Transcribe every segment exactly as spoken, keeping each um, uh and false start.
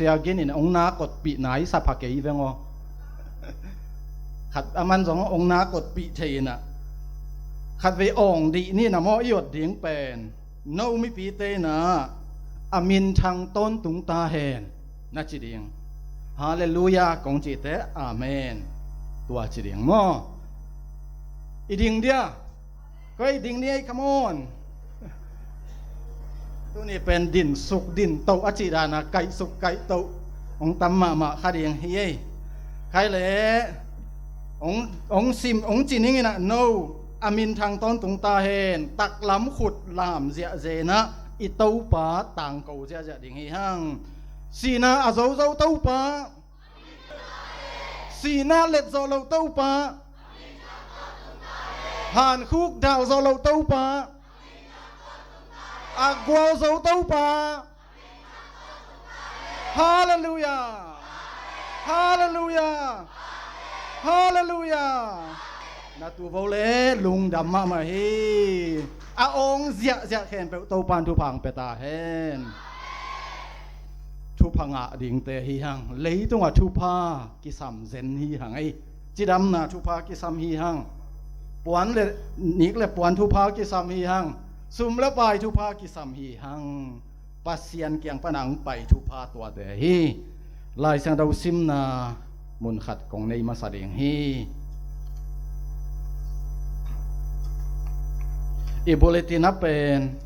Sia gin in ong na kotpih na i sa pha kei veng aw. Khat a man zong ong na kotpih thei in ah, khat vei awng dih ni na maw i ot ding pen, no mipite in ah a minthang tawntung ta hen na ci ding. Halleluiah kong cite, amen. Tua ci ding maw? I ding dia. Koi ding ni ei, come on. Tuni pen din suk din toh a cih dana kaih suk kaih toh ong tam mahmah kha ding hi ei. Khai le ong, ong sim, ong ci ning in ah, no, a minthang tawntung ta hen, taklam khut lam ziahziah in ah i Topa tangko ziahziah ding hi hang. Sihna a zozo Topa, sihna let zawh loh Topa, hankhuk dal zawh loh Topa, a gualzo Topa. Halleluiah. Halleluiah. Halleluiah. Na tuvo le lungdam mahmah hi. A awng ziahziah khempeuh Topan thupha ong pia ta hen. Thupha ngah dingte hi hang. Leitungah thupha kisam zen hi hang ei. Cidamna thupha kisam hi hang. Puan le nik le puan thupha kisam hi hang. Sum le pai thupha kisam hi hang. Pasian kiang pana ong pai thupha tuate hi. Lai Siangtho simna mun khat kong nei masa ding hi. I bulletin ah pen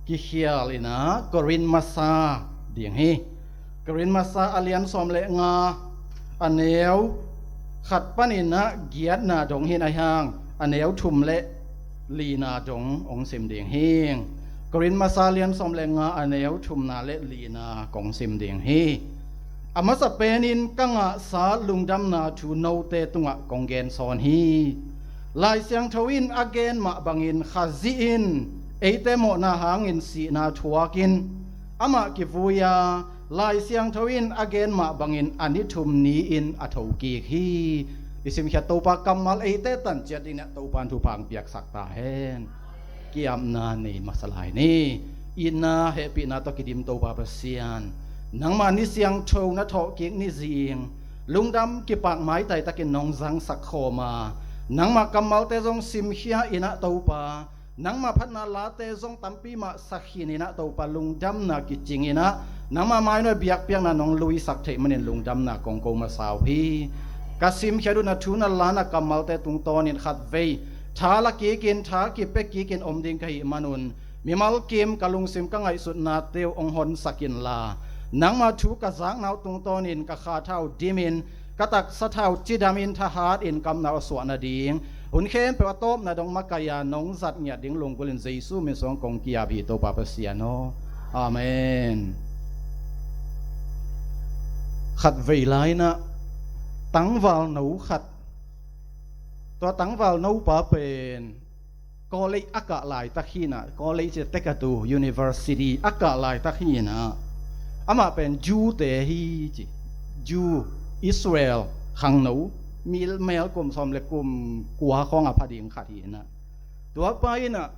kikhial in ah Korin masa ding hi. Korin masa a lian sawm le nga, a neu khat panin ah giatna dong hi in ah, a neu thum le lina dong ong sim ding hi. Korin masa lian sawm le nga, a neu thumna le lina kong sim ding hi. A masa penin ka ngahsa lungdamna thu note tungah kong gen sawn hi. Lai Siangtho in a gen mah bangin Khazih in eite mawhna hangin sihna thuakin amah kivui a, Lai Siangtho in a gen mah bangin a ni thum ni-in a thokik hi. I simkhiat Topa kammal eite tanciat dingin ah Topan thupha ong piaksak ta hen. Ki-apna nei masa lai ni. Itna hehpihna tawh kidim Topa Pasian, nangma ni siangtho na thawhkik ni zing lungdam kipak maitai takin nong zangsak khawm a, nangma kammalte zong simkhia in ah Topa, nangma phatna late zong tampi mah sakhin in ah Topa, lungdamna kicing in ah nangma mainuai biakpiakna nong luisak theih manin lungdamna kong ko masa uh hi. Ka simkhiat uh na thu na la na kammalte tungtawnin khatvei tha la kikin, tha kipia kikin om ding ka hih manun, mimal kim ka lungsim ka ngaihsutnate uh ong honsak inla, nangma thu ka zakna uh tungtawnin ka kha tha uh dimin, ka taksa tha uh cidamin, thahatin kamna uh a suah nading hun khempeuh a tawpna dong makai-a nong zat ngiat ding lunggulhin Jesu min suang kong ki-ap hi Topa Pasian aw. Amen. Khatvei lai-in ah tangvalno khat, tua tangvalno pa pen college a kah laitak hi in ah, college tekatu university a kah laitak hi in ah, amah pen Jew-te hi ci. Jew, Israel khangno, mil mel kum sawm le kum kua khawng a pha ding khat hi in ah, tua pa in ah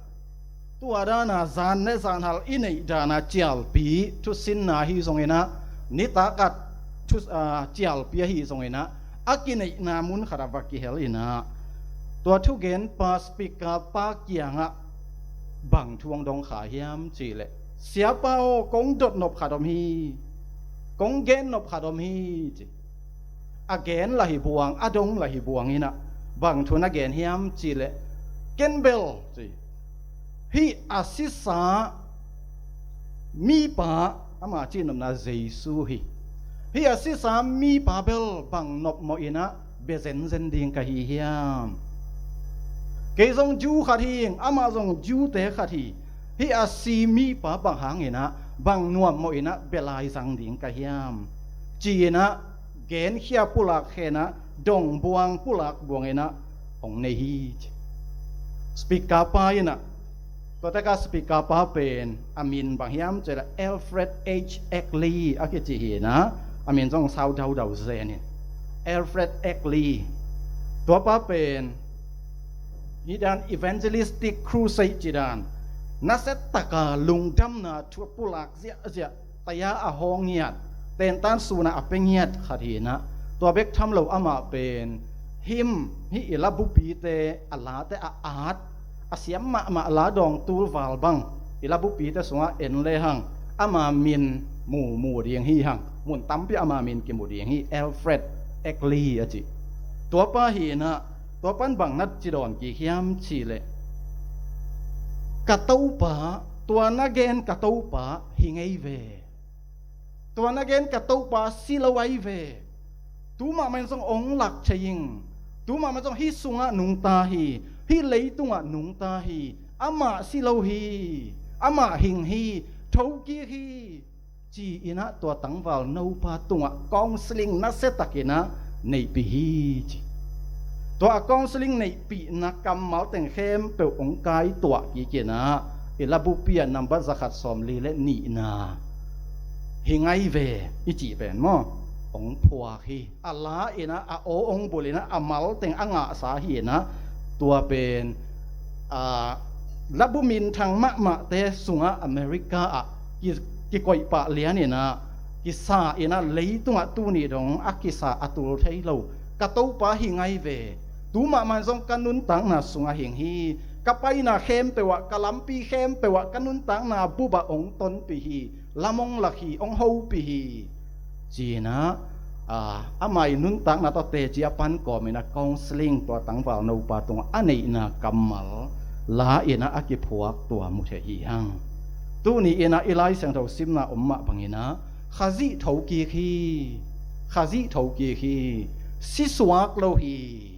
tua dana zan le zanhal i neih dana cialpi thusinna hi zongin ah, nitak ah thu, ah, cialpi ahi zongin ah, a kineihna mun khat ah va kihel in ah, tua thugenpa speaker pa kiangah bang thu ong dong kha hiam cih leh, Siapa aw, kong dotnop khat om hi, kong gennop khat om hi ci. A gen lah hi buang, a dong lah hi buang in ah, bang thu na gen hiam cih leh, ken bel ci, hih a sisa mipa, ama cihnopna Jesu hi, hih a sisa mipa bel bang nopmawh in ah bia zenzen ding ka hi hiam? Kei zong Jew khat hi ing, amah zong Jew-te khat hi. Hih a si mipa bang hangin ah, bang nuammawh in ah bia lai zang ding ka hiam? Ci-in ah genkhia pulak khen ah, dongbuang pulak buang in ah hong nei hi. Speaker pa in ah, tua tek ah speaker pa pen a min bang hiam cih leh Alfred H. Ackley a kici hi in ah, a min zong sau daudau zen in, Alfred Ackley. Tua pa pen hih dan evangelistic crusade cih dan, nasia taka lungdamna thu pulak ziahziah, taya a hawng ngiat, tentan suna a pia ngiat khat hi inah, tua bek tham lo amah pen him hih i labupite a late a at a siam mahmah la dawng tul val bang i labupite sungah en lehang ama min mu mu ding hi hang. Mun tampi ama min kimu ding hi. Alfred Egley a ci. Tuapa hi inah, tuapan bang na ci dawn kik hiam cih leh, ka Topa, tua na gen ka Topa hi ngei ve. Tua na gen ka Topa si lo ai ve. Tu mahmah in zong ong lak thei ing. Tu mahmah in zong hih sungah nungta hi. Hih leitungah nungta hi. Amah si lo hi. Amah hing hi. Thokik hi, ci inah tua tangval nopa tungah counseling nasia tak inah neihpih hi, ci. Tua a counseling neihpihna kammal teng khempeuh ong kaituah kik inah i labupi ah nambat zakhat sawmli le nihna hi ngai ve i cih pen maw, ong phuak hi. A la inah a aw ong bul inah a mal teng a ngahsa hi inah, tua pen a labu minthang mahmahte sungah America ah ki, kikoih pah lian inah kisa inah, leitungah tuni dong a kisa a tul thei lo ka Topa hi ngai ve. Tu mahmah in zong ka nuntakna sungah hing hi. Ka paina khempeuh ah, ka lampi khempeuh ah, ka nuntakna bup ah ong tonpih hi. Lam ong lak hi, ong hopih hi, ci inah, a, ama i nuntakna tawh teci a pan kawm inah counseling tua tangval nopa tungah a neihna kammal la inah a kiphuak tua mu thei hi hang. Tuni inah i Lai Siangtho simna om mah bang inah Khazih thokik hi. Khazih thokik hi. Si suak lo hi.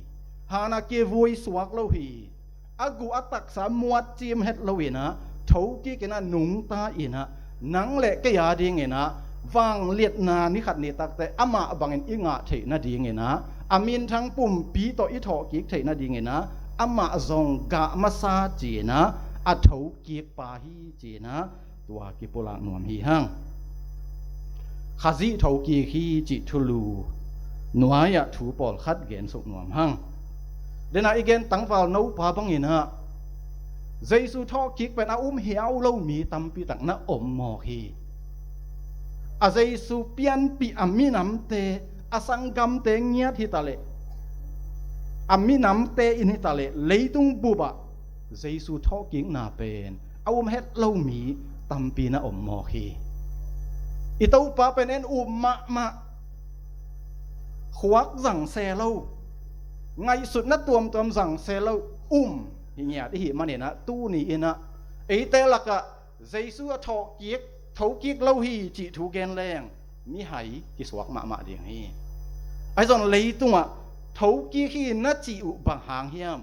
Hana kivui suak lo hi. A guh a taksa muat cim het lo inah, thokik inah, nungta inah, nang le kei a ding inah vangliatna ni khat ni takte amah bangin i ngah theih nading inah, a minthang pumpi tawh i thawhkik theih nading inah amah zong gah masa ci inah a thokik pa hi, ci inah tua kipulak nuam hi hang. Khazih thokik hi cih thulu nuai-ah thu pawlkhat gensuk nuam hang. Dena i gen tangval nopa bang inah Jesu thawhkik pen a um hiau lo mi tampi tak na om mawk hi. A Jesu pianpih a minamte, a sanggamte ngiat hitaleh, a minamte in hitaleh, leitung bupah Jesu thawhkikna pen a um het lo mi tampi na om mawk hi. I Topa pen en um mahmah, khuak zang se lo, ngaihsutna tuamtuam zang se lo um hi ngiat i hih maninah, tuni inah eite lakah Jesu a thawhkik, thokik lo hi cih thu gen leng mihai kisuak mahmah ding hi. Ahi zong leitungah thokik hi na cih uh bang hang hiam?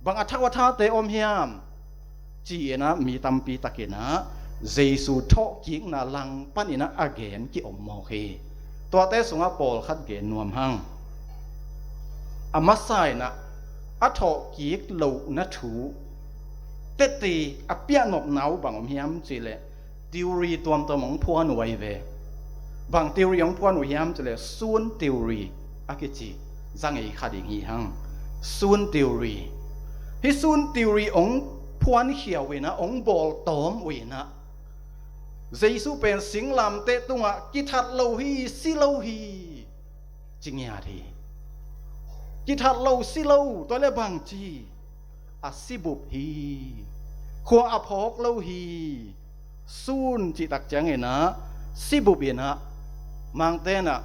Bang a thau a thate om hiam? Ci inah mi tampi takinah Jesu thawhkikna langpan inah a gen kiom mawk hi. Tuate sungah pawlkhat gen nuam hang. A masa inah a thawhkik lohna thu teti a piahnopna uh bang om hiam cihleh, theory tuamtuam hong phuan uh ahi ve. Bang theory hong phuan uh hiam cihleh, sun theory a kici, zangei kha ding hi hang. Sun theory. Hih sun theory hong phuankhia uh inah, hong bawltawm uh inah, Jesu pen singlamteh tungah kithat lo hi, si lo hi, ci ngiat hi. Kithat lo, si lo, tua le bang ci? A sibup hi. Khua a phawk lo hi. Sun cihtak cianginah sibup inah, Mangte inah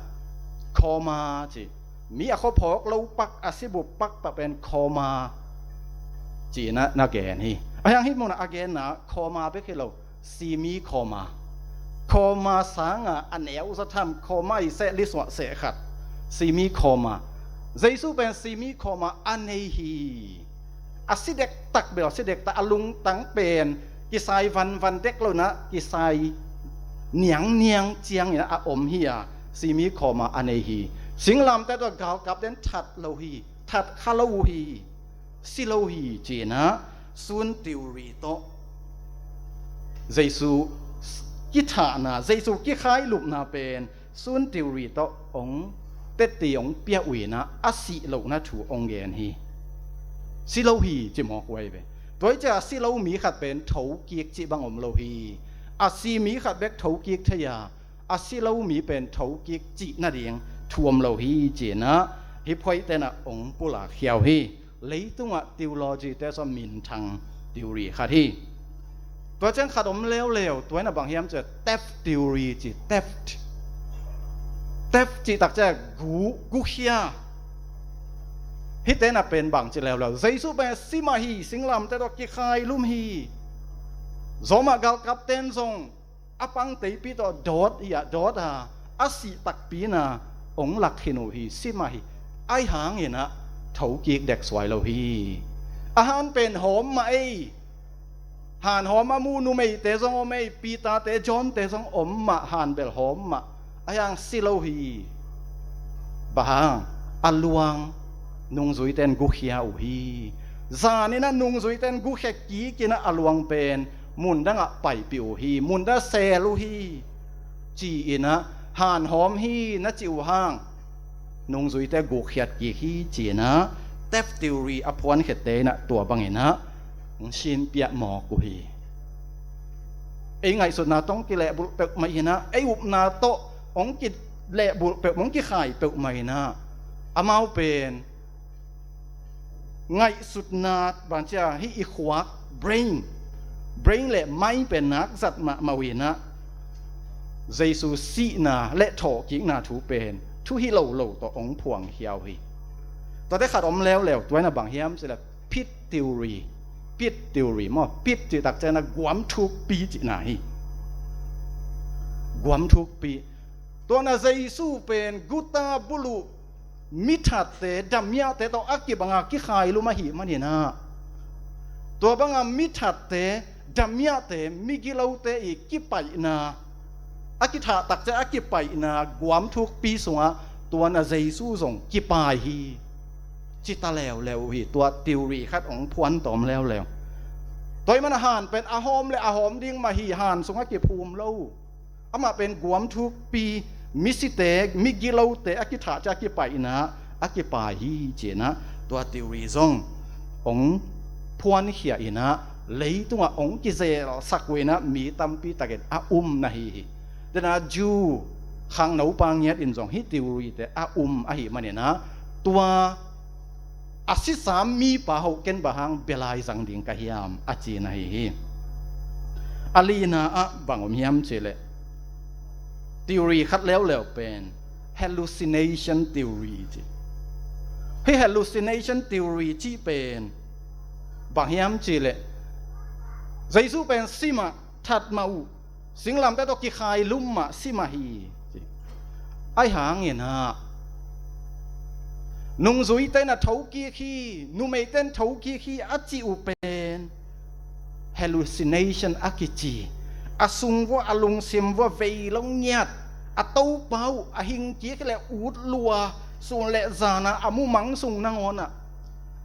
coma ci. Mi a khua phawk lo pak, a sibup pak pah pen coma ci inah na gen hi. A hiang hih munah a genna coma bek hi lo, semi coma. Coma sanga a neu za tham, coma i seh lisuah seh khat, semi coma. Jesu pen semi coma a nei hi. A si dektak bel, a si dektak, a lungtang pen kisai vanvan dek lo inah, kisai niangniang ciang inah a om hi a, semi coma a nei hi. Singlamteh tawh galkap den that lo hi, that kha lo uh hi, si lo hi, ci inah sun theory tawh Jesu kithahna, Jesu kikhailupna pen sun theory tawh hong teti hong pia uh inah, a sih lohna thu hong gen hi. Si lo hi ci mawk uh ahi ve. Tua hi ciah a si lo mi khat pen thokik cih bang om lo hi. A si mi khat bek thokik thei a, a si lo mi pen thokik cih nading thu om lo hi ci-in ah hih phoih ten ah hong pulak khia uh hi. Leitungah theology te sung minthang theory khat hi. Tua ciang khat om leuleu, tua in ah bang hiam cih leh theft theory ci, theft. Theft cih tak ciang gu, gukhia. Hihte in ah pen bang ci leuleu, Jesu pen si mah hi, singlamteh tawh kikhai lum hi. Roma galkapten zong a pang teipi tawh dawt hi a, dawt a, a sih takpi in ah hong lak khin uh hi, si mah hi. Ahi hangin ah thokik dek suai lo hi. A han pen hawm mah ei. Han hawm a mu numeite zong om ei, Peter-te, John-te zong om mah, han bel hawm mah. Ahi hang si lo hi. Bang hang, a luang nungzuite in gukhia uh hi. Zan in ah nungzuite in gukhia kik in ah a luang pen mun dangah paipih uh hi, mun dangah sel uh hi, ci-in ah, han hawm hi na cih uh hang nungzuite gukkhiat kik hi ci-in ah theft theory a phuankhete in ah tua bangin ah hong sinpiak mawk uh hi. Ei ngaihsutna tawh hong kilehbulh peuhmah in ah, ei upna tawh hong kilehbulh peuh, hong kikhai peuhmah in ah, amau pen ngaihsutna bang ci a, hih i khuak, brain, brain le mind pen nak zat mahmah uh in ah, Jesu sihna le thawhkikna thu pen thu hi lo lo tawh hong phuang khia uh hi. Tuate khat om leuleu, tua in ah bang hiam cih leh pit theory. Pit theory maw, pit cih tak ciang ah guam thukpi cihna hi. Guam thukpi. Tua in ah Jesu pen guta buluh mi thatte, damiahte tawh a kibang a kikhai lum ahih manin ah, tua bang a mi thatte, damiahte, migilote i kipaihna, a kithah tak ciang a kipaihna guam thukpi sungah tua in ah Jesu zong kipai hi, ci ta leuleu uh hi. Tua theory khat hong phuan ta om leuleu. Tua ahih manin ah han pen a hawm le a hawm ding mah hi, han sungah kiphum lo. Amah pen guam thukpi, misite, migilote a kithah ciang a kipaihna a kipai hi ci-in ah tua theory zong hong phuankhia in ah leitungah hong kizelsak uh in ah mi tampi takin a um na hi hi. Tua in ah Jew khangnopa ngiat in zong hih theory-te a um ahih manin ah tua a sisam mipa hoh ken bang hang bia lai zang ding ka hiam, a ci na hi hi. A lina ah bang om hiam cih leh theory khat leuleu pen hallucination theory ci. Hih hallucination theory cih pen bang hiam cih leh Jesu pen si mah, that mah uh, singlamteh tawh kikhai lum mah, si mah hi ci. Ahi hangin ah nungzuite in ah thokik hi, numeite in thokik hi a cih uh pen hallucination a kici. A sung vuah, a lungsim vuah vei lo ngiat, a Topa uh a hing kik le ut lua, sun le zan a a mumang sung nangawn ah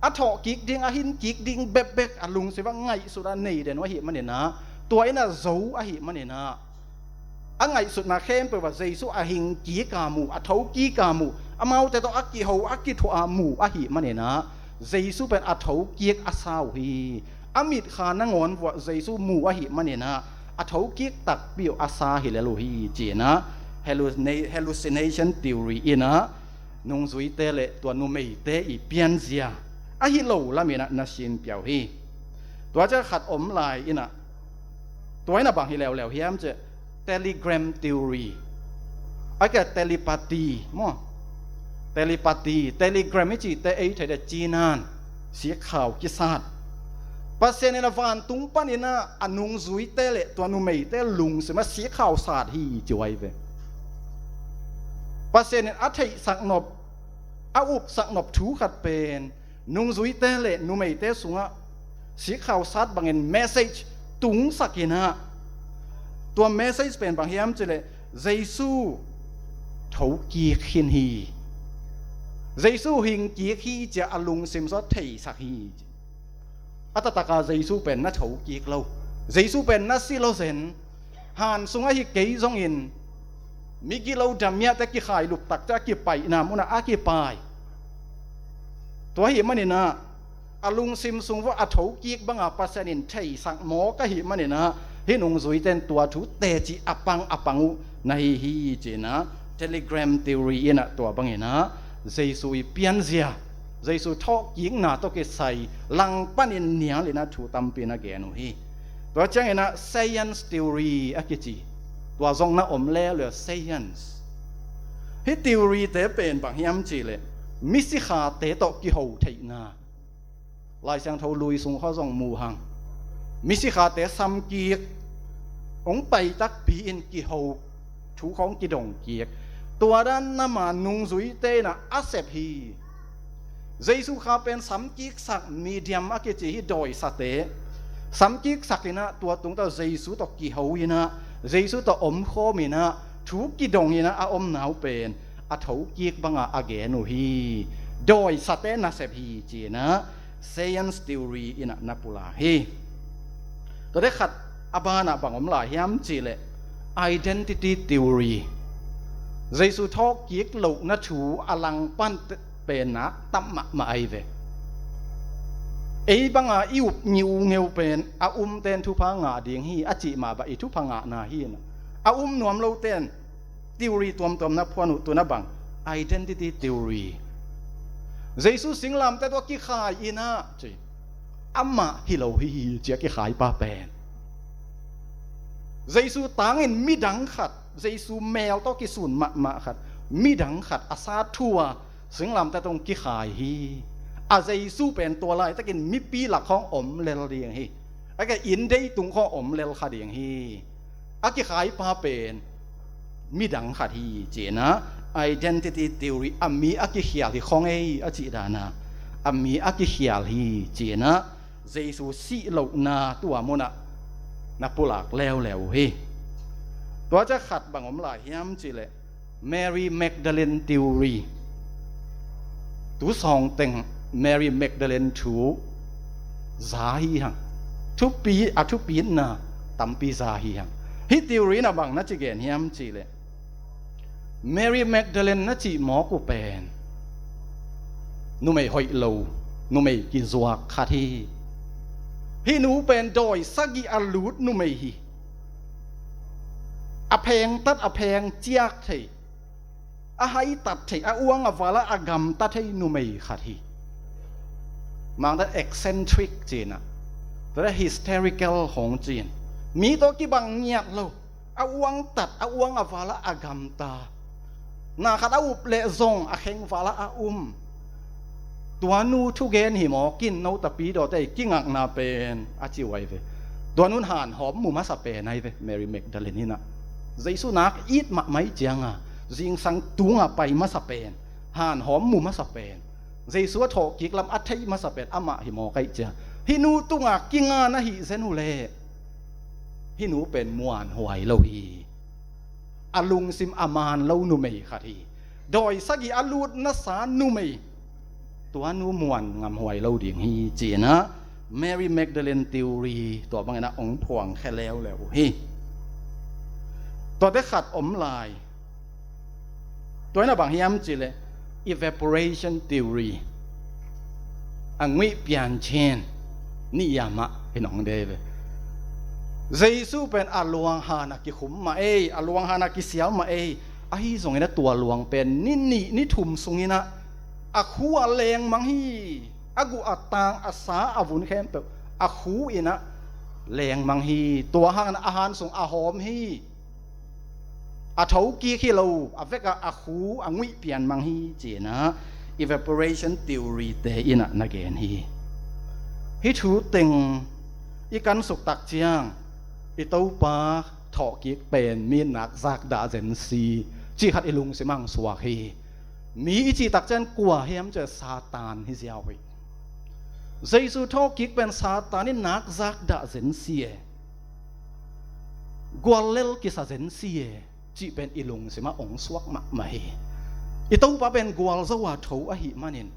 a thawhkik ding, a hinkik ding bekbek a lungsim ah ngaihsut a nei den uh ahih manin ah, tua in ah zo ahih manin ah, a ngaihsutna khempeuh ah Jesu a hingkik a mu, a thokik a mu, amaute tawh a kiho, a kithuah a mu ahih manin ah, Jesu pen a thokik a sa uh hi. A mitkha nangawn vuah Jesu mu ahih manin ah, a thokik takpi uh a sa hi lel uh hi ci-in ah hallucina-, hallucination theory in ah nungzuite le tua numeite i pianzia ahi lo lamin ah na sinpia uh hi. Tua ciang khat om lai in ah, tua in ah bang hi leuleu hiam cih leh telegram theory. Ahih kei leh telepathy maw. Telepathy, telegram i cihte ei theih leh Cina'n sikkhau kisat. Pasian in ah vantung panin ah a nungzuite le tua numeite lungsim ah sikkhau sat hi ci uh ahi ve. Pasian in a theihsak nop, a upsak nop thu khat pen nungzuite le numeite sungah sikkhau sat bangin message tungsak in ah, tua message pen bang hiam cih leh Jesu thokik khin hi, Jesu hingkik hi ci-a a lungsim sungah theisak hi. A taktak a Jesu pen na thokik lo, Jesu pen na si lo zen. Han sungah hi kei zongin migilo damiahte kikhailup tak ciang a kipaihna munah a kipai. Tua ahih manin ah a lungsim sung vuah a thokik banga Pasian in theisak mawk ahih manin ah hih nungzuite in tua thu teci a pang a pang uh na hi hi, ci-in ah Telegram theory in ah tua bangin ah Jesu i pianzia, Jesu thawhkikna tawh kisai langpanin nial in ah thu tampi na gen uh hi. Tua ciangin ah science theory a kici, tua zong na om leuleu, science. Hih theory-te pen bang hiam cih leh misikhate tawh kiho theihna. Lai Siangtho Lui sung khaw zong mu hang. Misikhate samkik hong pai takpi-in kiho, thu khawng kidong kik. Tua dan nama nungzuite in ah a sep hi. Jesu kha pen samkiksak, medium a kici, hih dawisate, samkiksak in ah tua tung tawh Jesu tawh kiho in ah, Jesu tawh omkhawm in ah, thu kidong in ah a omna uh pen a thokik bangah a gen uh hi. Dawisate nasep hi, ci-in ah science theory in ah na pulak hi. Tuate khat a banah bang om lai hiam cih leh identity theory. Jesu thawhkik lohna thu a langpan pen nak tam mahmah ahi ve. Ei banga i up ngiungeu pen a umten thupha ngah ding hi a cih mah bang i thupha ngahna hi. A um nuam loten theory tuamtuam na phuan uh, tu-in ah bang, identity theory. Jesu singlamteh tawh kikhai in ah, ci, amah hi lo hi, ci a kikhaipa pen. Jesu tangin midang khat, Jesu mel tawh kisun mahmah khat, midang khat a sa thu-a singlamteh tawh kikhai hi. A Jesu pen tua laitakin mipi lak khawng om lel ding hi. A ke inn deitung khawng om lel kha ding hi. A kikhaipa pen midang khat hi, ci-in ah identity theory, a mi a kikhial hi khawng ei a cih dan a, a mi a kikhial hi, ci-in ah Jesu sih lohna tua munah na pulak leuleu uh hi. Tua ciang khat bang om lai hiam cih leh Mary Magdalene theory. Tu sawng teng Mary Magdalene thu za hi hang. Thupi, a thupina tampi za hi hang. Hih theory in ah bang na ci gen hiam cih leh Mary Magdalene na cih mawk uh pen numei hoih lo, numei kizuak khat hi. Hih nu pen dawi sagih a lut numei hi. A phengtat, a pheng ciak thei, a haitat thei, a uang a vala a gamta thei numei khat hi. Mangta eccentric ci-in ah, tua hysterical hong ci-in, mi tawh kibang ngiat lo, a uangtat, a uang a vala a gamta. Na khat a up leh zong a kheng vala a um. Tua nu thugen hi mawk in, no tapidawte, kingakna pen a ci uh ahi ve. Tua nun hanhawm mu masa pen ahi ve, Mary Magdalene in ah. Jesu nak it mahmah cianga zingsang tunga pai masa pen, hanhawm mu masa pen, Jesu a thawhkik lam a thei masa pen amah hi mawk ahi ciang, hih nu tunga kinga na hih zen uh leh hih nu pen muanhuai lo hi. A lungsim a man lo numei khat hi. Dawi sagih a lutna sa numei, tua nu muan ngamhuai lo ding hi, ci-in ah Mary Magdalene theory tua bangin ah hong phuang khia leuleu uh hi. Tuate khat om lai. Tua in ah bang hiam cih leh evaporation theory. A nguih pian chin, ni yamah hi nong dei ve. Jesu pen a luang hanah kikhum mah ei, a luang hanah kisial mah ei. Ahi zongin ah tua luang pen ni nih ni thum sungin ah a khu ah lengmang hi. A guh, a tang, a sa, a vun khempeuh a khu in ah lengmang hi. Tua hangin a han sung a hawm hi. A thokik hi lo, a vekah a khu a nguih pian mang hi, ci-in ah evaporation theory-te in ah na gen hi. Hih thu teng i kansuk tak ciang, i Topa thawhkik pen mi in nak zakdah zen si, cih khat i lungsim ah hong suak hi. Mi i cih tak ciang kua hiam cih leh Satan hi ziau hi. Jesu thawhkik pen Satan in nak zakdah zen si e. Guallel kisa zen si e, cih pen i lungsim ah hong suak mahmah hi. I Topa pen gualzo a tho ahih manin,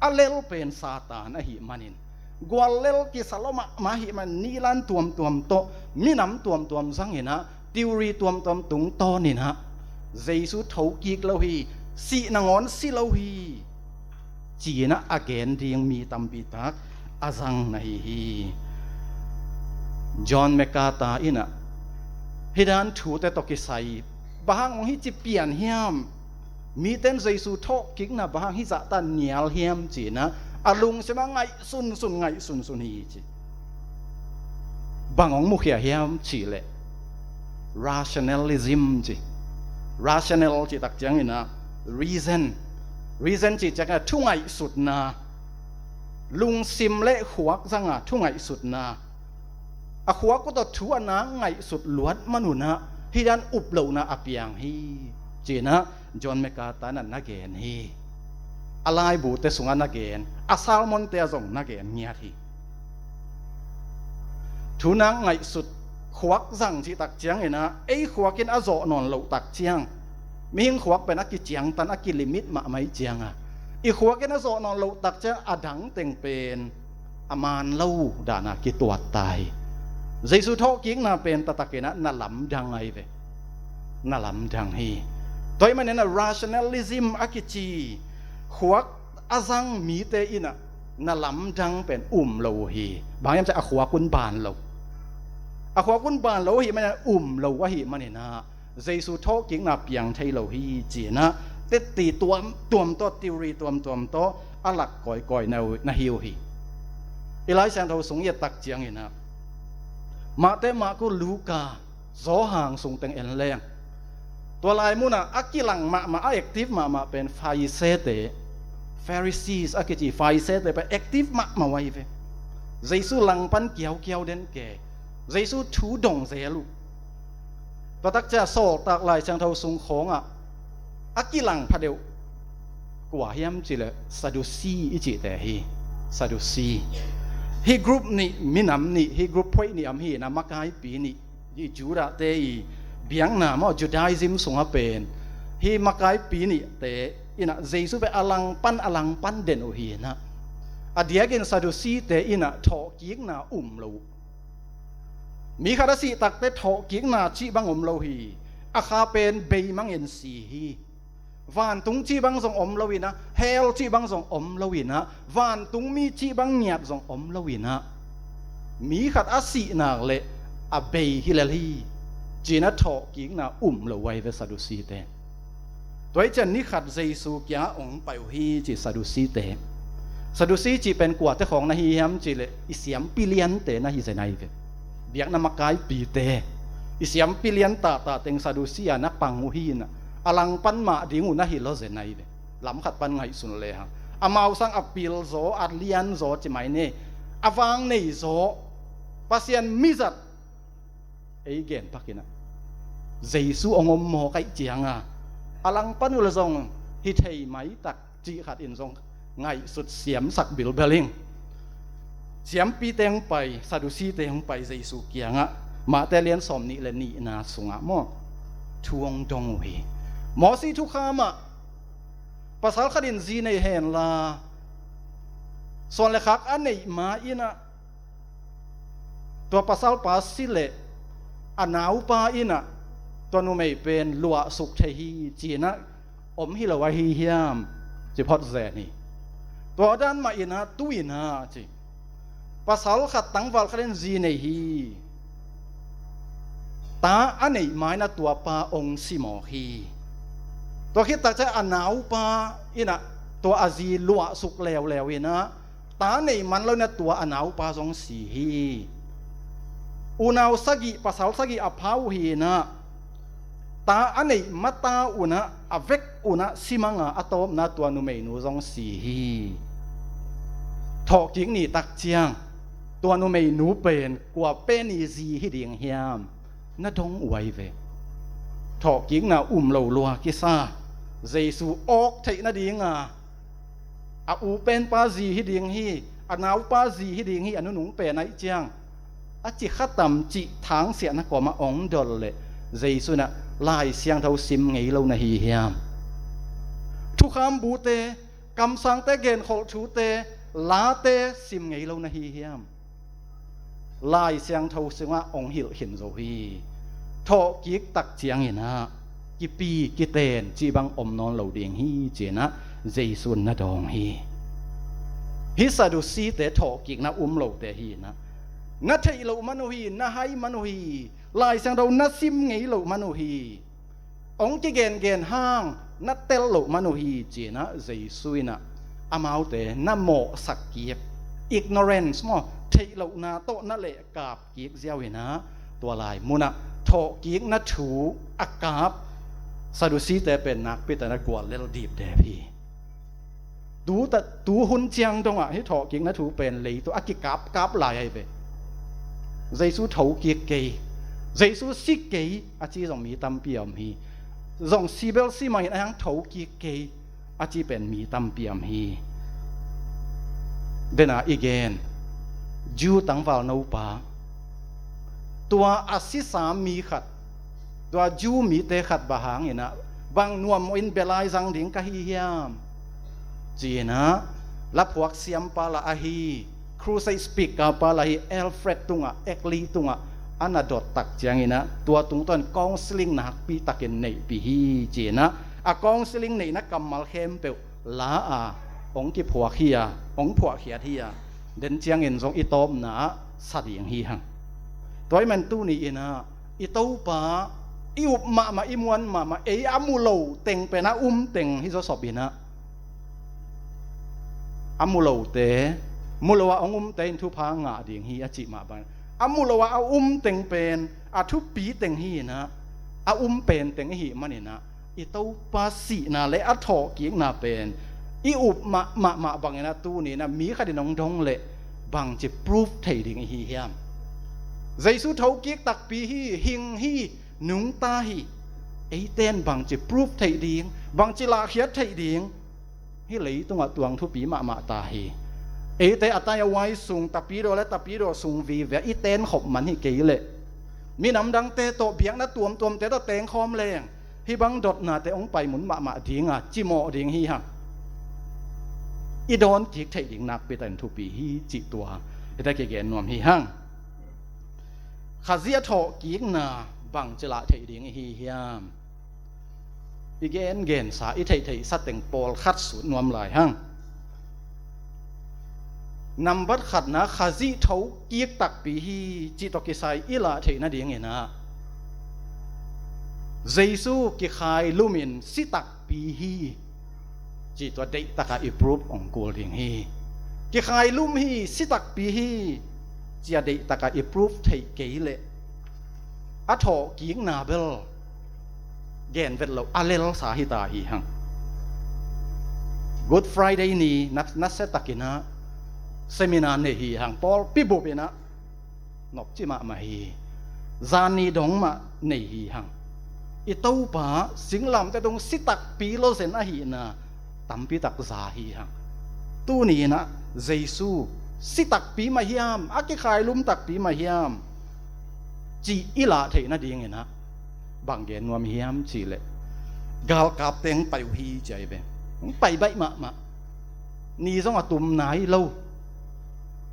a lel pen Satan ahih manin, guallel kisa lua mahmah ahih man, nilan tuamtuam tawh, minam tuamtuam zangin ah, theory tuamtuam tungtawnin ah, Jesu thokik lo hi, sih nangawn si lo hi, ci-in ah a gen ding mi tampi tak a zang na hi hi. John MacArthur in ah hih dan thute tawh kisai Bang hang hong hih ci pian hiam? Mite in Jesu thawhkikna bang hang hih zahta nial hiam ci-in ah a lungsim ah ngaihsunsun ngaihsunsun hi ci. Bang hong mukhia hiam cih leh rationalism ci. Rational cih tak ciangin ah reason, reason cih ciangin ah thu ngaihsutna, lungsim le khuak zanga thu ngaihsutna, a khuak uh tawh thu a nak ngaihsut luat man un ah hih dan up lohna a piang hi ci-in ah John MacArthur in ah na gen hi. A laibute sungah na gen, a sermonte ah zong na gen ngiat hi. Thu nak ngaihsut, khuak zang cih tak ciangin ah ei khuak in a zawh nawn loh tak ciang, mihing khuak pen a kiciangtan, a kilimit mahmah ih cianga i khuak in a zawh nawn loh tak ciang a dang teng pen a man lo dana kituat ta hi. Jesu thawhkikna pen taktakin ah na lamdang ahi ve. Na lamdang hi. Tua ahih manin ah rationalism a kici khuak a zang mite in ah na lamdang pen um lo uh hi. Bang hiam cih leh a khuak un ban lo. A khuak un ban lo ahih manin ah um lo ahih manin ah Jesu thawhkikna piang thei lo hi ci-in ah tetti tuamtuam tawh, theory tuamtuam tawh a lak kawikawi na, na hi uh hi. I Lai Siangtho sung i et tak ciangin ah Mate, Marku, Luka, Johan sung teng en leng, tua lai munah a kilang mahmah, a active mahmah pen Farisee-te, Pharisees a kici Farisee-te pen active mahmah uh ahi ve. Jesu langpan kiaukiau den ke, Jesu thu dong zel uh. Tua tak ciang Sawltak Lai Siangtho sung khawngah a kilang phadeuh kua hiam cih leh Sadusi i cihte hi. Sadusi. Hih group nih minam nih, hih group phoih nih om hi-in ah, makaipi nih, hih Judahte i biakna maw, Judaism sungah pen hih makaipi nihte in ah Jesu pen a langpan, a langpan den uh hi-in ah, a diakin Sadusite in ah thawhkikna um lo uh. Mi khat a sih tak teh thawhkikna cih bang om lo hi. A kha pen beimangin si hi. Vantung cih bang zong om lo-in ah, hell cih bang zong om lo-in ah, vantungmi cih bang ngiat zong om lo-in ah, mi khat a sih nak leh a bei hi lel hi, ci-in ah thawhkikna um lo uh ahi ve Sadusite. Tua hi ciang ni khat Jesu kiangah hong pai uh hi ci Sadusite. Sadusi cih pen kuate khawng na hi hiam cih leh i siampi liante na hi zen ahi ve. Biakna makaipite, i siampi lian tahtah teng Sadusi ah na pang uh hi-in ah, a langpan mah ding uh na hi lo zen ahi ve. Lam khat pan ngaihsun lehang, amau sang a pilzaw, a lianzaw ci mai ni, a vang neizaw, Pasian mizat ei gen pakin ah, Jesu hong om mawk ahih cianga a langpan uh leh zong hi thei maitak cih khat in zong ngaihsut siamsak bilbel ing. Siampite hong pai, Sadusite hong pai Jesu kiangah, Mate lian sawmnih le nihna sungah maw, thu hong dong uh hi. Mosi thukham ah pasal khat in zi nei henla, suan le khak a neih ma-in ah, tua pasalpa si leh a naupa in ah tua numei pen luahsuk thei hi, ci-in ah om hi lo ahi hiam, ci phot zen hi. Tua dan mah in ah tu-in ah ci, pasal khat, tangval khat in zi nei hi. Ta a neih ma-in ah tua pa hong si mawk hi. Tua khit tak ciang a naupa in ah tua a zi luahsuk leuleu in ah, ta nei man lo-in ah tua a naupa zong si hi. Unau sagih, pasal sagih a pha uh hi-in ah, ta a neih mata un ah, a vek un ah si mang a, a tawpna tua numeinu zong si hi. Thawhkik ni tak ciang tua numeinu pen kua pen i zi hi ding hiam, na dong uh ahi ve. Thawhkikna um lo lua kisa, Jesu awk theih nadinga, a u penpa zi hi ding hi, a naupa zi hi ding hi, a nunung pen ahih ciang, a ci khatam cih thangsiahna kawmah hong dol leh Jesu in ah Lai Siangtho sim ngei lo na hi hiam? Thukham bute, kamsangte genkholh thute, late sim ngei lo na hi hiam? Lai Siangtho sungah hong hilh khin zo hi. Thawhkik tak ciangin ah kipi kiten cih bang om nawn lo ding hi, ci-in ah Jesu in na dawng hi. Hih Sadusite thawhkikna um lote hi-in ah, na theih loh man uh hi, na hai man uh hi, Lai Siangtho na sim ngei loh man uh hi. Hong kigengen hang na tel loh man uh hi, ci-in ah Jesu in ah amaute na mawhsak kik, ignorance maw, theih lohna tawh na lehkap kik ziau in ah tua lai munah thawhkikna thu a kap Sadusite pen nakpi takin a guallel dipdep hi. Tu ta, tu hun ciang dongah hih thawhkikna thu pen leitung a kikapkap lai ahi ve. Jesu thokik kei, Jesu si kei a ci zong mi tampi a om hi. Zong si bel si mah in a hang thokik kei a ci pen mi tampi a om hi. Dena i gen Jew tangval nopa, tua a sisam mi khat, tua Jew mite khat bang hangin ah bang nuam mawhin belai zang ding ka hi hiam, ci-in ah laphuak siampa lah ahi, crusade speaker pa lah ahi Alfred tungah, Eckly tungah a na dot tak ciangin ah tua tungtawn counseling nakpi takin neihpih hi, ci-in ah a counseling neihna kammal khempeuh la a hong kiphuak hi a, hong phuahkhiat hi a, den ciangin zong i tawpna ah sa ding hi hang. Tua ahih man tuni in ah i Topa i up mahmah, i muan mahmah, ei a mu lo teng pen a um teng hi zawsop in ah, a mu lote, mu lo ah hong umte in thupha ngah ding hi a cih mah bang, a mu lo ah a um teng pen a thupi teng hi in ah, a um pen teng i hih man in ah i Topa sihna le a thawhkikna pen i up mah, mahmah bangin ah tuni in ah mi khat in hong dong leh bangci proof thei ding i hi hiam? Jesu thokik takpi hi, hing hi, nungta hi. Eite in bangci proof theih ding, bangci lahkhiat theih ding? Hih leitungah tuang thupi mahmah ta hi. Eite a tai a wai sung, tapidaw le tapidaw sung vive i tenkhop man hi kei leh, minam dangte tawh, biakna tuamtuamte tawh tengkhawm leng hih bang dotnate hong paimun mahmah ding a cimawh ding hi hang. I dawn kik theih ding nakpi takin thupi hi cih tua hita kigen nuam hi hang. Khazih a thawhkikna bangci lah theih ding i hi hiam? I gengensa, i theihtheihsa teng pawlkhat sut nuam lai hang. Nambat khatna, Khazih thokik takpi hi cih tawh kisai i lah theih nadingin ah Jesu kikhai lumin si takpi hi cih tua deihtakah i proof hong kul ding hi. Kikhai lum hi, si takpi hi, ci-a deihtakah i proof theih kei leh a thawhkikna bel gen vet lo, a lelsa hita hi hang. Good Friday ni na, nasia takin ah seminar nei hi hang, pawlpi bup in ah nopci mahmah hi. Zan ni dong mah nei hi hang. I Topa singlamteh tung si takpi lawzen ahihna tampi tak za hi hang. Tuni in ah Jesu si takpi mah hiam, a kikhai lum takpi mah hiam cih i lah theih nadingin ah bang gen nuam hiam cih leh, galkapte hong pai uh hi ci ahi ve. Hong pai baih mahmah. Ni zong a tum nai lo.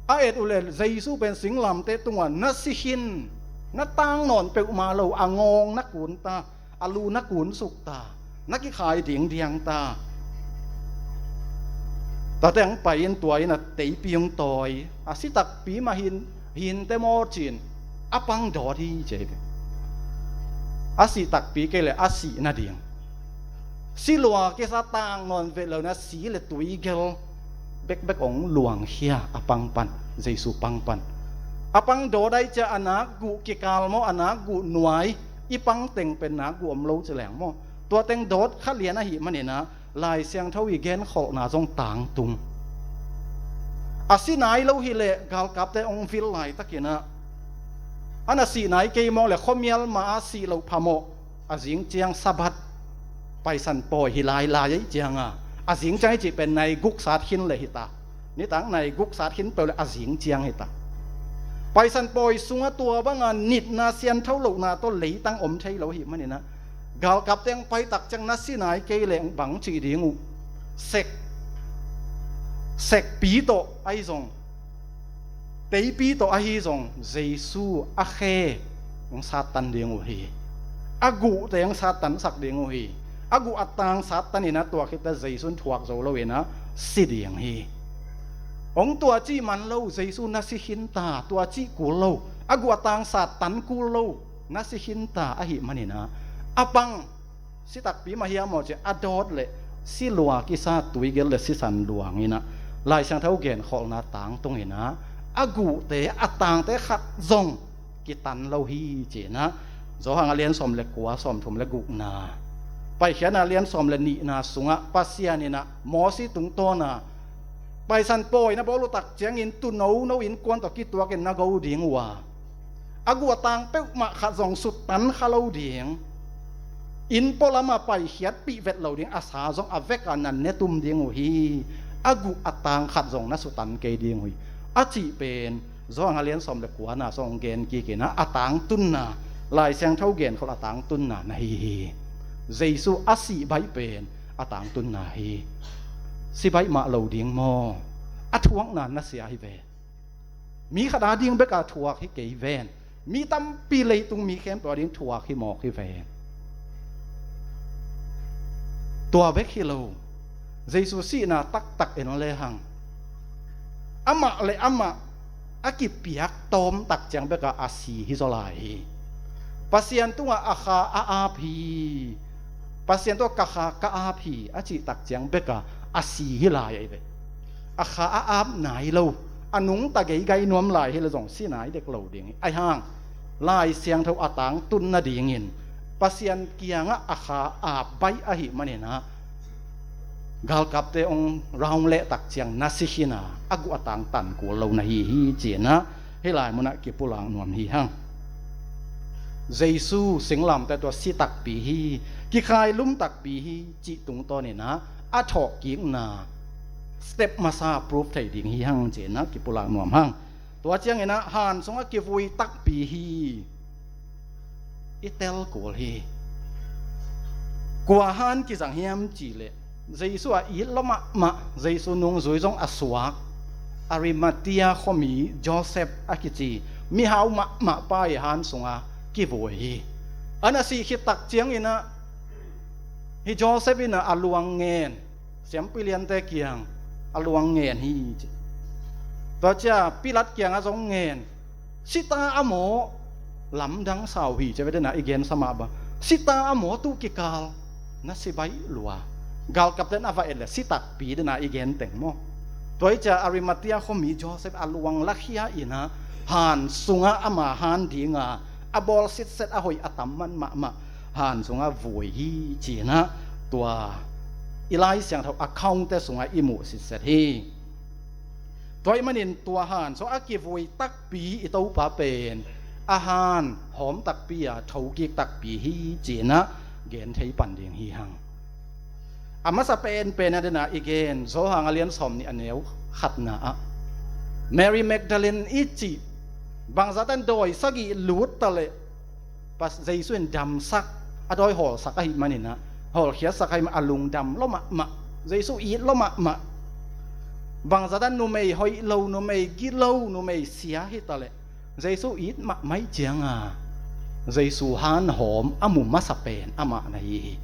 A et uh leh Jesu pen singlamteh tungah na si khin, na tang nawn peuhmah lo, a ngawng na kun ta, a lu na kunsuk ta, na kikhai dingdiang ta. Tuate hong pai in tua in a teipi hong tawi, a si takpi mah hin, hinte maw ci-in a pang dawt hi ci ahi ve. A si takpi kei leh a sih nading, si lua kisa, tang nawn vet lo in a si leh tui gel bekbek hong luangkhia a pang pan, Jesu pang pan. A pang dawt ahih ciang a nakguh kikal maw, a nakguh nuai, i pang teng pen nakguh om lo ci leng maw, tua teng dawt kha lian ahih manin ah Lai Siangtho i genkholhna zong tangtung. A si nai lo hi leh galkapte hong vil laitakin ah, a na sih nai kei mawk leh khuamial mah a sih loh phamawh, a zing ciang Sabbath Paisan pawi hi lailai ahih ciang a, a zing ciang i cih pen nai guk sat khin leh hi ta. Nitak nai guk sat khin peuh leh a zing ciang hi ta. Paisan pawi sungah tua banga nitna, siangtho lohna tawh leitang om thei lo ahih manin ah, galkapte hong pai tak ciang na si nai kei leh bang cih ding uh? Sek, sekpi tawh ahi zong, teipi tawh ahi zong Jesu a khe hong sattan ding uh hi. A guhte hong sattansak ding uh hi. A guh a tang sattan in ah tua khit teh Jesu in thuak zo lo in ah si ding hi. Hong tua cih man lo, Jesu na si khin ta, tua cih kul lo, a guh a tang sattan kul lo, na si khin ta ahih manin ah, a pang Si takpi mah hiam aw ci a dawt leh si lua kisa, tui gelh leh sisan luang in ah, Lai Siangtho genkholhna tangtung in ah, a guhte, a tangte khat zong kitan lo hi ci in ah, Johan a lian sawm leh kua, sawmthum leh gukna, Paikhiatna lian sawm leh nihna sungah Pasian in ah Mosi tungtawn a, Paisan pawi na bawl uh tak ciangin tuuno no innkuan tawh kituakin na go ding uh a, a guh a tang peuhmah khat zong suttan kha lo ding, inn pualam ah paikhiatpih vet lo ding, a sa zong a vekah na ne tum ding uh hi. A guh a tang khat zong na suttan kei ding uh hi, a cih pen Johan a lian sawm leh kuana sung gen kik in ah, a tangtunna, Lai Siangtho genkholh a tangtunna na hi hi. Jesu a sih baih pen a tangtunna hi. Si baih mah lo ding maw? A thuakna na sia hi ve. Mi khat a ding bek a thuak hi kei ven. Mi tampi, leitung mi khempeuh a ding thuak hi mawk hi ven. Tua bek hi lo, Jesu sihna taktak en lehang, amah leh amah a kipiak tawm tak ciang bekah a si hi zaw lai hi. Pasian tungah a kha a ap hi. Pasian tungah ka kha ka ap hi a cih tak ciang bekah a si hi lai ahi ve. A kha a ap nai lo, a nungta geigai nuam lai hi leh zong si nai dek lo ding hi. Ahi hang Lai Siangtho a tangtun nadingin Pasian kiangah a kha ap baih ahih manin ah, galkapte hong round leh tak ciang na si khin a, a guh a tang tan kul lo na hi hi ci in ah, hih lai munah kipulak nuam hi hang. Jesu singlamteh tawh si takpi hi, kikhailum takpi hi cih tungtawn in ah, a thawhkikna step masa proof thei ding hi hang ci in ah kipulak nuam hang. Tua ciangin ah han sungah kivui takpi hi. I tel kul hi. Kua han kizang hiam cih leh, Jesu a it lua mahmah, Jesu nungzui zong a suak, Arimathea khuami Joseph a kici mihau mahmah pa ii han sungah kivui hi. A na sih khit tak ciangin ah, hih Joseph in ah a luang ngen, siampi liante kiang a luang ngen hi ci. Tua ciang Pilat kiangah zong ngen, si ta a maw, lamdang sa uh hi ci ve. Dena i gensa mah bang, si ta a maw, tu kikal na si baih lua. Galkapte in a va et leh si takpi, dena i gen teng maw. Tua hi ciang Arimathea khuami Joseph a luang lakhia in ah, han sungah ama han dinga a bawl sitset a hoih a tam man mahmah han sungah vui hi ci in ah, tua i Lai Siangtho account-te sungah i muh sitset hi. Tua ahih manin tua han sungah a kivui takpi i Topa pen a han hawm takpi a thokik takpi hi ci in ah gen thei pan ding hi hang. A masa penpen a, dena i gen Johan a lian sawmnih a neu khatna ah, Mary Magdalene i cih, bangzah tan dawi sagih lut ta leh Pas-, Jesu in damsak, a dawi hawlsak ahih manin ah, hawlkhiatsak ahih manin a lungdam lua mahmah, Jesu it lua mahmah. Bangzah tan numei hoih lo, numei gilo, numei sia hi ta leh Jesu it mahmah ahih cianga Jesu han hawm a mu masa pen amah na hi hi.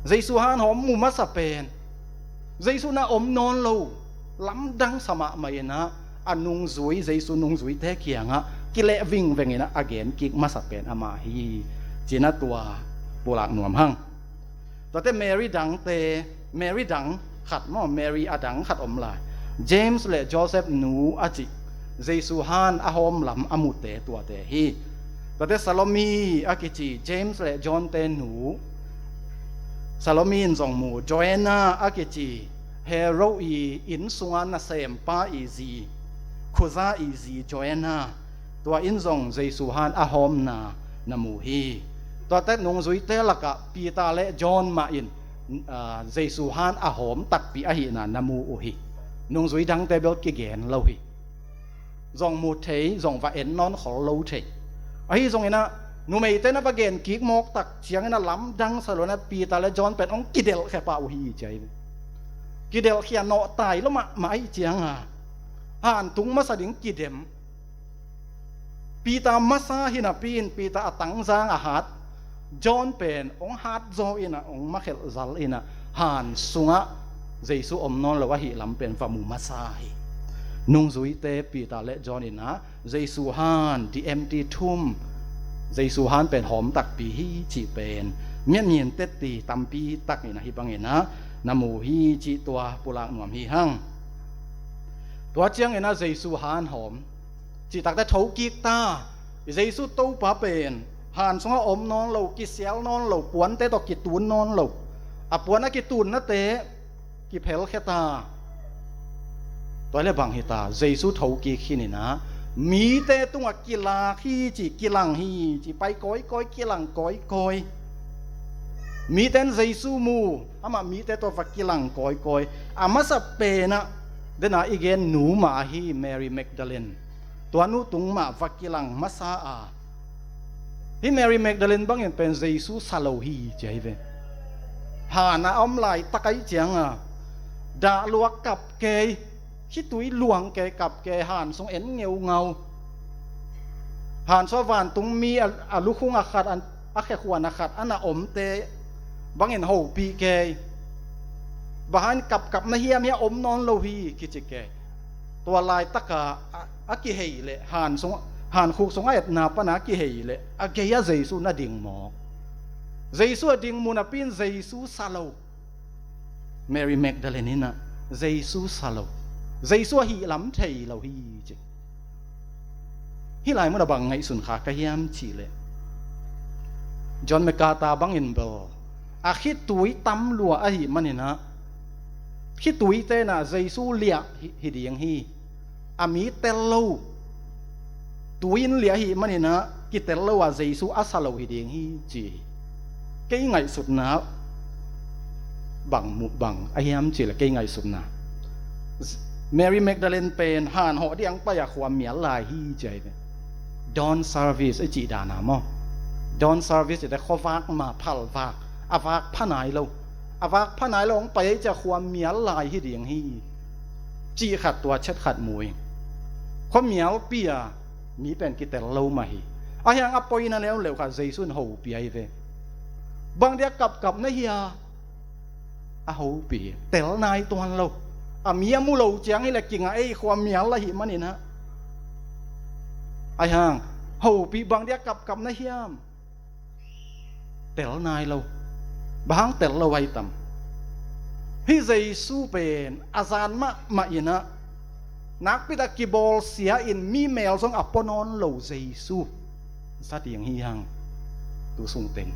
Jesu han hawm mu masa pen, Jesu na om nawn lo, lamdang sa mahmah in ah, a nungzui, Jesu nungzuite kiangah kileh vingveng in ah a gen kik masa pen amah hi ci in ah tua pulak nuam hang. Tuate Mary dangte, Mary dang khat maw, Mary a dang khat om lai, James leh Joseph nu a cih, Jesu han a hawm lam a mute tuate hi. Tuate Salome a kici, James leh John-te nu, Salome in zong mu. Joanna a kici, Herod ii inn sunga nasempa ii zi, Chuza ii zi Joanna, tua in zong Jesu han a hawmna na mu hi. Tuate nungzuite lakah Peter leh John mah in, aa, Jesu han a hawm takpi ahihna na mu uh hi. Nungzui dangte bel kigen lo hi. Zong mu thei, zong va en nawn khol lo thei. Ahi zongin ah, numeite na va gen kik mawk tak ciangin ah lamdang sa lo in ah, Peter leh John pen hong kidelhkhia pah uh hi ci ahi. Kidelhkhia nawh tai lua mahmah ahih cianga, han tung masa ding kidem. Peter masa hi napi in, Peter a tangzang a hat, John pen hong hat zaw in ah, hong makhelh zal in ah, han sungah Jesu om nawn lo ahih lam pen va mu masa hi. Nungzuite Peter leh John in ah, Jesu han, the empty tomb, Jesu han pen hawm takpi hi cih pen miatmin tetti tampi takin ahi bangin ah na mu hi cih tua pulak nuam hi hang. Tua ciangin ah Jesu han hawm cihtakte thokik ta. Jesu Topa pen han sungah om nawn lo, kisial nawn lo, puante tawh kitun nawn lo. A puan a kitunnate kiphelkhia ta. Tua le bang hi ta, Jesu thokik hi ni na, mite tungah kilak hi ci, kilang hi ci, pai kawikawi, kilang kawikawi. Mite in Jesu mu, amah mite tawh va kilang kawikawi. A masa penah dena i gen nu mah ahi Mary Magdalene. Tua nu tung mah va kilang masa a, hi Mary Magdalene bangin pen Jesu sa lo hi ci ahi ve. Han a om laitak ahi cianga dah lua kap kei, khitui luang kei, kap kei, han sung en ngeungau. Han sua vantung mi a, a lukhung a khat, a, a khekhuan a khat a na omte bangin hopih kei. Bahan kapkap na hiam hia, om nawn lo hi kici kei. Tua laitaka a, a kihei leh han sung, hankhuk sung a etna pana a kihei leh a gei a Jesu na ding mawk. Jesu a ding mu napi in Jesu sa lo. Mary Magdalene in ah Jesu sa lo. Jesu a hih lam thei lo hi ci. Hih lai mun a bang ngaihsun kha ka hiam cih leh, John MacArthur bangin bel a khitui tam lua ahih manin ah khituite in ah Jesu liah hi, hi ding hi. A mi tel lo, tui in liah ahih manin ah kitel lo a Jesu a sa lo hi ding hi ci hi. Kei ngaihsutna bang mu, bang a hiam cih leh, kei ngaihsutna Mary Magdalene pen han hawh ding pai a khuamial lai hi ci ahi ve. Dawn service i cih dan a maw? Dawn service i te khuavak ma, phalvak, a vak pha nai lo. A vak pha nai lo hong pai ahi ci a khuamial lai hi ding hi. Cih khat tua chet khat mu ing. Khuamialpi a mi pen kitel lo mah hi. Ahi hang a poina leuleu khat Jesu in hopih ahi ve. Bang dia kapkap na hia? A hopih, tel nai tuan lo. A mi a mu lo ciang hi leh kingah ei, khuamial ahih manin ah. Ahi hang hopih, bang dia kapkap na hiam? Tel nai lo. Bang hang tel lo ahi tam? Hih Jesu pen a zan mahmah in ah nakpi tak kibawlsia in mi mel zong a pua nawn lo Jesu za ding hi hang. Tu sung teng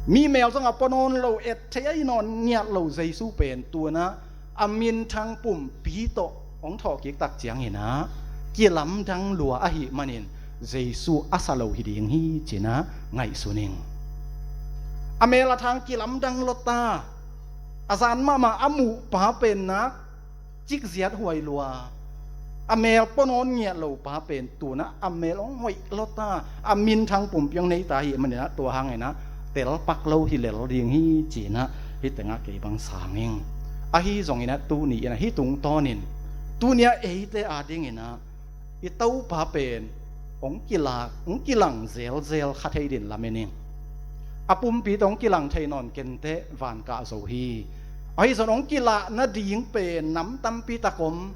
mi mel zong a pua nawn lo, et thei ahi nawn ngiat lo Jesu pen tu in ah a minthang pumpi tawh hong thawhkik tak ciangin ah kilamdang lua ahih manin Jesu a sa lo hi ding hi ci-in ah ngaihsun ing. A mel a thang kilamdang lua ta. A zan mahmah a muh pa pen nak cikziat huai lua. A mel pua nawn ngiat lo pa pen tu in ah a mel hong hoih lua ta. A minthang pumpi hong nei ta ahih manin ah tua hangin ah tel pak lo hi lel ding hi ci-in ah hih tengah kei bang sang ing. Ahi zongin ah tuni in ah hih tungtawnin tuni ah eite adingin ah i Topa pen hong kilak, hong kilang zelzel kha thei dingin lamen ing. A pumpi tawh hong kilang thei nawn kei inteh van kah zo hi. Ahi zong hong kilak nading pen nam tampi tak om.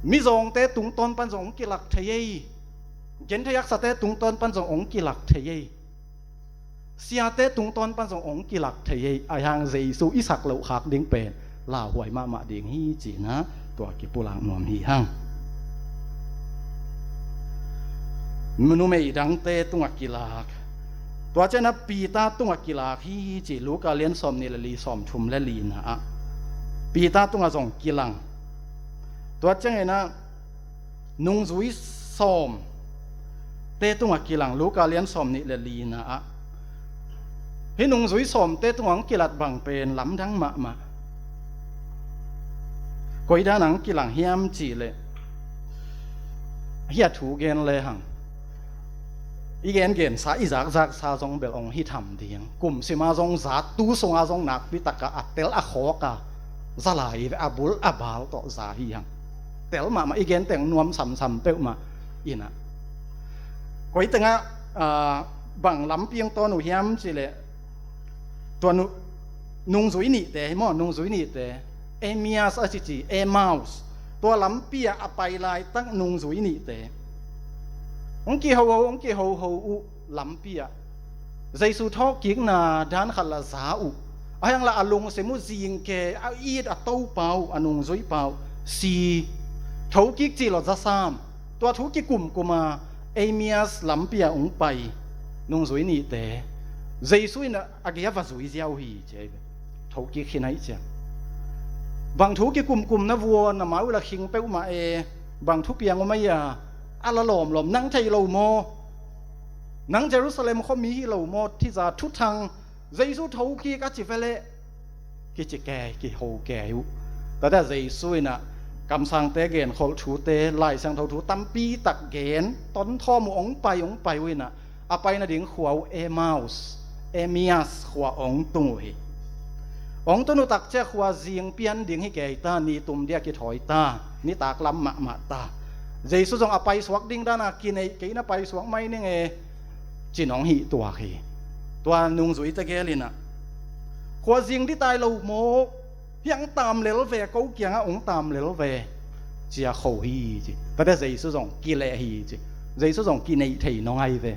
Mizawngte tungtawn pan zong hong kilak thei ei. Genthei haksate tungtawn pan zong hong kilak thei ei. Siate tungtawn pan zong hong kilak thei ei. Ahi hang Jesu i sak loh khak ding pen lauhuai mahmah ding hi ci-in ah tua kipulak nuam hi hang. Numei dangte tungah kilak. Tua ciangin ah Peter tungah kilak hi ci, Luka lian sawm nih le li, sawm thum le lina ah Peter tungah zong kilang. Tua ciangin ah nungzui sawmte tungah kilang, Luka lian sawm nih le lina ah. Hih nungzui sawmte tungah hong kilat bang pen lamdang mahmah. Koi dan ah hong kilang hiam cih leh, hih a thu gen lehang i gengensa, i zakzaksa zong bel hong hi tham ding. Kum sima zong za, tu sunga zong nakpi taka a tel a khawka za lai ve, a bul a bal tawh za hi hang. Tel mahmah, i gen teng nuam samsam peuhmah in ah. Koi tengah, ah, bang lampi hong tawn uh hiam cih leh, tua nu, nungzui nihte hi maw, nungzui nihte. Emmaus a cici, Emmaus. Tua lampi ah a pai laitak nungzui nihte hong kihoho, hong kihoho uh lampi ah. Jesu thawhkikna dan khat la za uh, a hiang la a lungsim uh zingke a it a Topa uh, a nungzuipa uh si. Thokik cih lo zasam, tua thu kikumkum a Emmaus lampi a hong pai nungzui nihte Jesu in a gei a va zui ziau hi ci. Thokik hi nai ciang bang thu kikumkum na vua, na mau la khing peuhmah e, bang thupiang om a ia, a la lawmlawm, nang thei lo maw? Nang Jerusalem khuami hi lo maw? Thiza thuthang Jesu thokik a ci veleh kici kei, kiho kei uh. Tate Jesu in a kamsangte genkholh thute, Lai Siangtho thu tampi tak gen tonthawm uh, hong pai hong pai uh in a, a pai nading khua uh Emmaus, Emmaus khua hong tung uh hi. Hong tun uh takcia khua zing pian ding hi kei ta, ni tum dia kithawi ta, nitak lam mahmah ta. Jesu zong a paisuak ding dana kineih kei na paisuak mai ning e, cin hong hih tuak hi. Tua nungzuite gel in a, khua zing dih tai lo maw? Hiang tam lel ve, ko kiangah hong tam lel ve, cia kho hi ci. Tate Jesu zong kileh hi ci. Jesu zong kineih thei nong ai ve.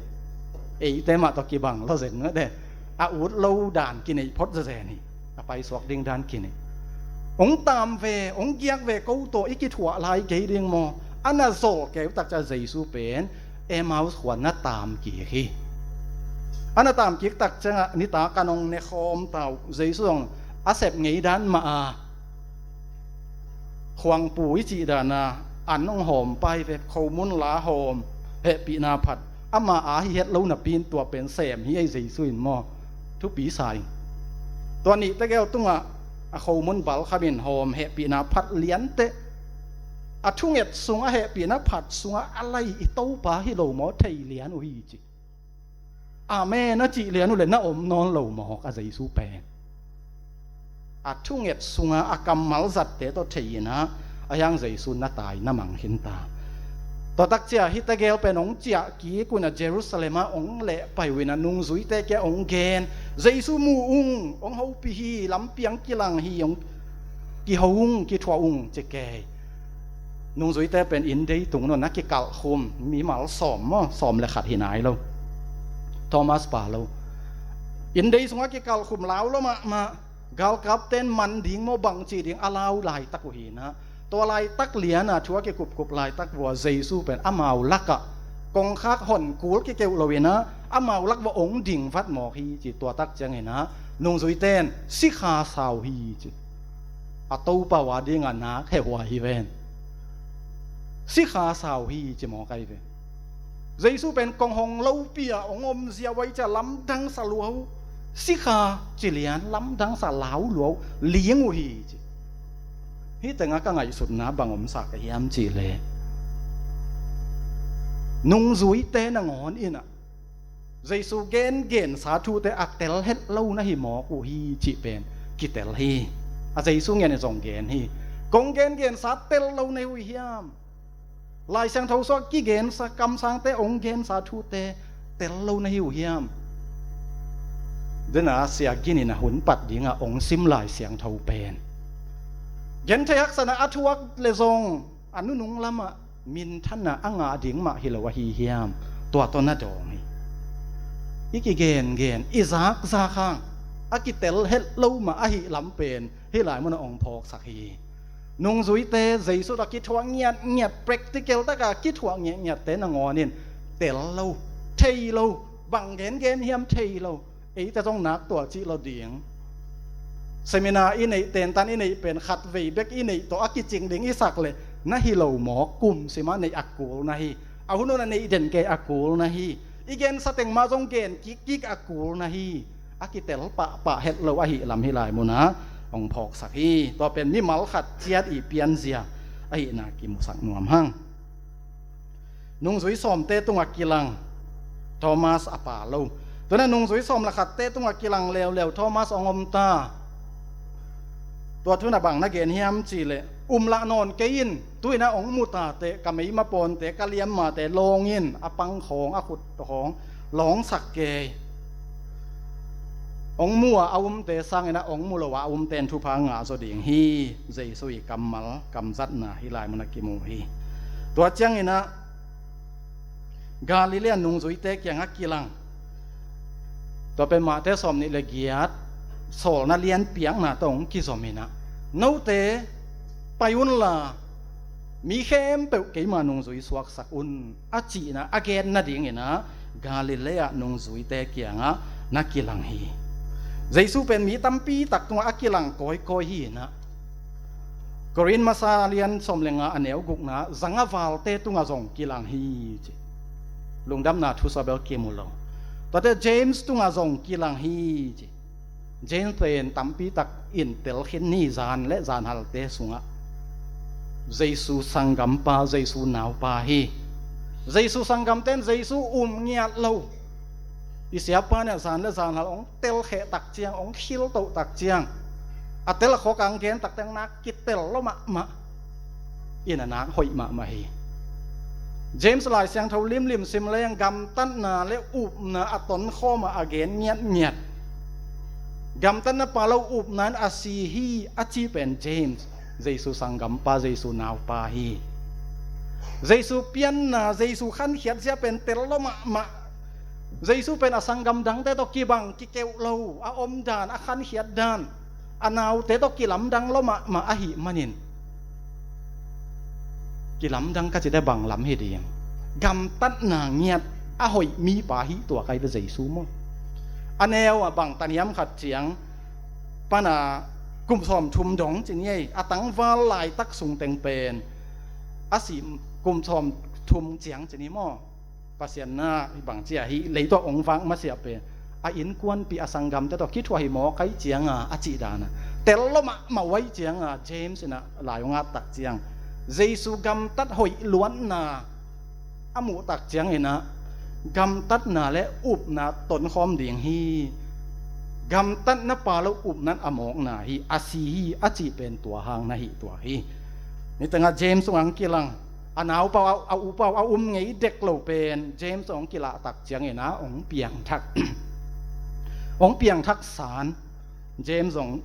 Eite mah tawh kibang lo zen ngate. A ut lo dan kineih phot zezen hi. A paisuak ding dan kineih. Hong tam ve, hong giak ve, ko tawh i kithuah lai kei ding maw? A na zol keu takcia Jesu pen Emmaus khua na tam kik hi. A na tam kik takciangah nitak an hong ne khawm ta uh. Jesu zong a sep ngei dan mah a, khuangpu i cih dana an hong hawm pai ve, khomun la hawm, hehpihna phat. Ama a hi het lo napi in tua pen sem hi ei Jesu in maw? Thupi sa in. Tua nihte gel tungah a khomun balkham in hawm, hehpihna phat lianteh. A thunget sungah, hehpihna phat sungah a lai i Topa hi lo maw thei lian uh hi ci. Amen a cih lian uh le na om nawn lo mawk a Jesu pen. A thunget sunga a kammal zatte tawh thei in a, a hiang Jesu na tai na mang khin ta. Tua takcia hihte gel pen hong ciah kik un a Jerusalem ah hong leh pai uh in a nungzuite kia hong gen. Jesu mu ung, hong hopih hi, lampiang kilang hi, hong kiho ung, kithuah ung ci kei. Nungzuite pen inndei tung nawn a kikalhkhum, mimal sawm maw, sawm le khat hi nai lo. Thomas pa lo. Inndei sungah kikalhkhum lau lo mahmah. Galkapten man ding maw bangci ding a lau laitak uh hi na. Tua laitak liana thu a kikupkup laitak vua Jesu pen amau lakah kongkhak hon kul kikeuh lo in a, amau lak vua hong ding vat mawk hi ci. Tua tak ciangin a nungzuiten sikha sau hi ci. A Topa uh a dingah nak hehhuai hi ven. Sikha sau hi ci mawk ai ve. Jesu pen kong hong lopi-a hong omzia uh ai cia lamdang sa lua uh. Sikha ci lian lamdang sa lau lua uh, ling uh hi ci. Hih tengah ka ngaihsutna bang omsak ka hiam cih leh, nungzuite nangawn in ah Jesu gengensa thute a tel het lo na hi mawk uh hi cih pen kitel hi. A Jesu ngen in zong gen hi. Kong gengensa tel lo na hi uh hiam? Lai Siangtho sungah kigensa, kamsangte hong gensa thute tel lo na hi uh hiam? Dena Sia Gin in a hun pat dingah hong sim Lai Siangtho pen genthei haksatna a thuak le zong a nunung lamah minthanna a ngah ding mah hi lo ahi hiam? Tua tawh na dawng hi. I kigengen, i zakzak hang a kitel het lo mah ahi lam pen hih lai munah hong phawksak hi. Nungzuite Jesu tawh kithuah ngiatngiat, practical taka kithuah ngiatngiatte nangawn in tel lo, thei lo, bang gengen hiam thei lo. Eite zong nak tuah cih lo ding. Seminar i neih, tentan i neih pen khatvei bek i neih tawh a kicing ding i sak leh na hi lo mawk, kum simah neih a kul na hi. A hun hunah neih den kei a kul na hi. I gensa teng mah zong gen kikkik a kul na hi. A kitel pahpah het lo ahi lam hih lai munah hong phawksak hi. Tua pen mimal khat ciat i pianzia ahihna kimusak nuam hang. Nungzui sawmte tungah kilang Thomas a pa lo. Tuanah nungzui sawm le khatte tungah kilang leuleu Thomas hong om ta. Tua tunah bang na gen hiam cih leh, um lah nawn kei in, tuinah hong mu ta teh, ka meima pawnte, ka liammate lawng in, a pang khawng, a khut khawng lawngsak kei. Hong mu a a umte sanginah hong mu lo a a umte in thupha ngah zaw ding hi. Jesu i kammal kamzatna hih lai munah kimu hi. Tua cianginah Galilee nungzuite kiangah kilang. Tua pen Mate sawm nih le giat, sawlna lianpiakna tawh hong kizom in ah, note pai unla, mi khempeuh keima nungzui suaksak un, a cihna a gen nadingin ah Galilee ah nungzuite kiangah na kilang hi. Jesu pen mi tampi tak tungah a kilang kawikawi hi in ah, Korin masa lian sawm le nga a neu gukna, zanga valte tungah zong kilang hi ci. Lungdamna thusa bel kimu lo. Tuate James tungah zong kilang hi ci. James pen tampi tak in telkhin ni, zan le zanhalte sungah Jesu sanggampa, Jesu naupa hi. Jesu sanggamte in Jesu um ngiat lo. I siapa nih zan le zanhal hong telkheh tak ciang, hong khiltoh tak ciang, a tel a khawk ang gen tak teng nak kitel lo mahmah. In a nak hoih mahmah hi. James Lai Siangtho limlim sim leng gamtatna le upna a tonkhawm a, a gen ngiatngiat. Gamtatna pha lo upna in a si hi a ci pen James, Jesu sanggampa, Jesu naupa hi. Jesu pianna, Jesu khankhiat zia pen tel lo mahmah. Jesu pen a sanggam dangte tawh kibang kikeuh lo, a omdan, a khankhiat dan, a naute tawh kilamdang lo mahmah ahih manin, kilamdang ka cite bang lam hi ding? Gamtatna ngiat a hoih mipa hi tua kai ve Jesu maw. A neu a bang taniam khat ciang pana kum sawm thum dong ci ni ei, a tangval laitak sung teng pen a si kum sawm thum ciang ci ni maw. Pasian na bang cia hi, leitawh hong vak masiah pen a innkuanpi, a sanggamte tawh kithuah hi mawk ai cianga a cih dana tel lo mahmah uh ai cianga James in ah lai hong at tak ciang, Jesu gamtat hoih luatna a muh tak ciangin ah gamtatna le upna tonkhawm ding hi. Gamtatna pha lo upna in a mawkna hi, a si hi a cih pen tua hang na hi tua hi. Nitengah James sungah hong kilang, a naupa uh, a upa uh a um ngei dek lo pen James hong kilah tak ciangin ah hong piangthak, hong piangthak san. James hong